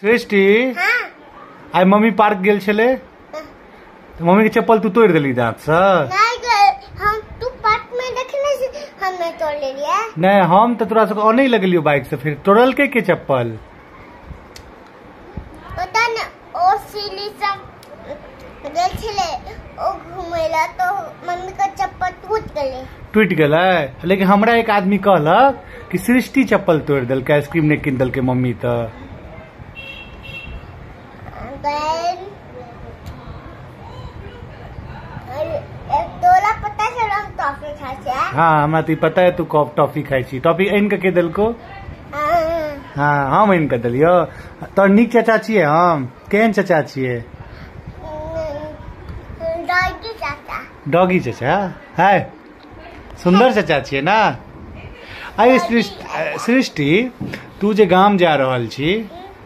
सृष्टि, आइ mummy park गेल छलै, मम्मी के चप्पल तू तोड़ि देली दाँत से? हम तू पार्क में देखने से हम नहीं तोड़ लेलिए। नहीं, हम तो तोरा सबके आने लगलियो बाइक से, फिर तोड़लकै के चप्पल? पता न, ओ सीली सब गेल छलै ओ घुमै ला, तो मम्मी के चप्पल टूट गेलै। टूटि गेलै? लेकिन हमरा एक आदमी कहलक कि सृष्टि चप्पल तोड़ि देलकै, आइसक्रीम नहि कीन देलकै मम्मी। तऽ हाँ, हमरा तऽ पता है तू कब टॉफी खाइ छी। टॉफी आनि कऽ के देलको? हाँ, हम आनि कऽ देलियौ। तोहर नीक चाचा छियै हम? केहन चाचा छियै? डॉगी चाचा है, सुन्दर चाचा छियै ना? अरे सृष्टि, तू जे गाम जा रहल छी,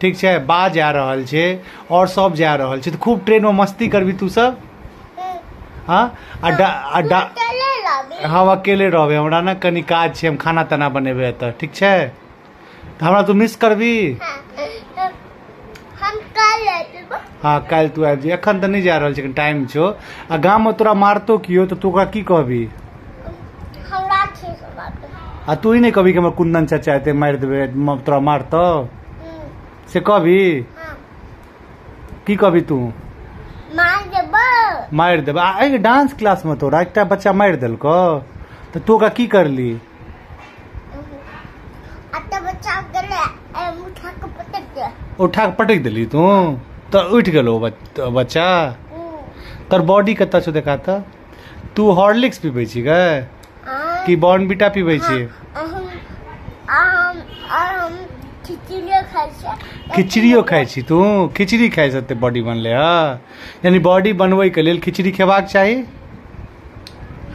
ठीक छै, बा जा रहल छै और सब जा रहल छै, तऽ खूब ट्रेन में मस्ती करबी तू सब? हाँ, हम अकेले रहबै, हमरा ने कनि काज छै, हम खाना ताना बनेबै एतऽ, ठीक छै? तऽ हमरा तू मिस करबी? हाँ, काल्हि तू आबि जइहे। एखन तऽ नहि जा रहल छै, टाइम छौ। आ गाम में तोरा मारतो कियो तऽ तू ओकरा की कहबी? आ तू ई नहि कहबी कि हमर कुंदन चाचा एतै मारि देबै तोरा, मारतौ से कहबी? की कहबी तू? मारि देबै। आ एहि डांस क्लास में तोरा एकटा बच्चा मारि देलकौ तऽ तू ओकरा की करली? उठा के पटक देली तू? तऽ उठि गेलो बच्चा? तोर बॉडी कतऽ छौ देखा तऽ? तू हॉर्लिक्स पीबै छी गै कि बॉर्नविटा पीबै छी? खिचड़ियो खाइ छी तू? खिचड़ी खाइ से बॉडी बनले हँ? यानी बॉडी बनबै के लेल खिचड़ी खेबाक चाही?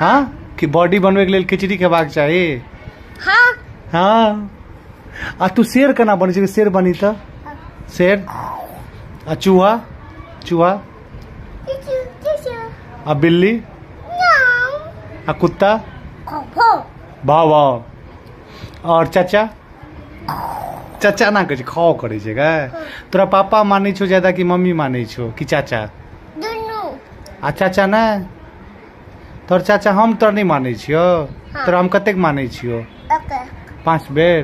हाँ, कि बॉडी बनबै के लेल खिचड़ी खेबाक चाही? हाँ। आ तू शेर केना बनै छै? शेर बनी तऽ शेर। आ चूहा? चूहा। आ बिल्ली? आ कुत्ता? भाव भाव। और चाचा? चाचा ना कहै छै, खाओ करै छै गै। तोरा पापा मानै छौ ज्यादा कि मम्मी मानै छौ कि चाचा? दुनू। आ चाचा नहि? तोहर चाचा हम तोरा नहि मानै छियौ? तोरा हम कतेक मानै छियौ? 5 बेर।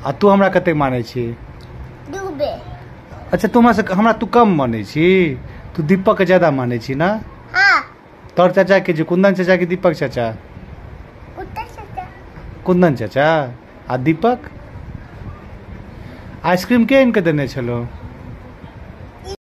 आ तू हमरा कतेक मानै छी? 2 बेर। अच्छा, तू हमरा हमरा तू कम मानै छी, तू दीपक के ज्यादा मानै छी ना? तोहर चाचा के जे कुंदन चाचा के दीपक चाचा? कुंदन चाचा। आ दीपक आइसक्रीम के आनि कऽ देने छलौ?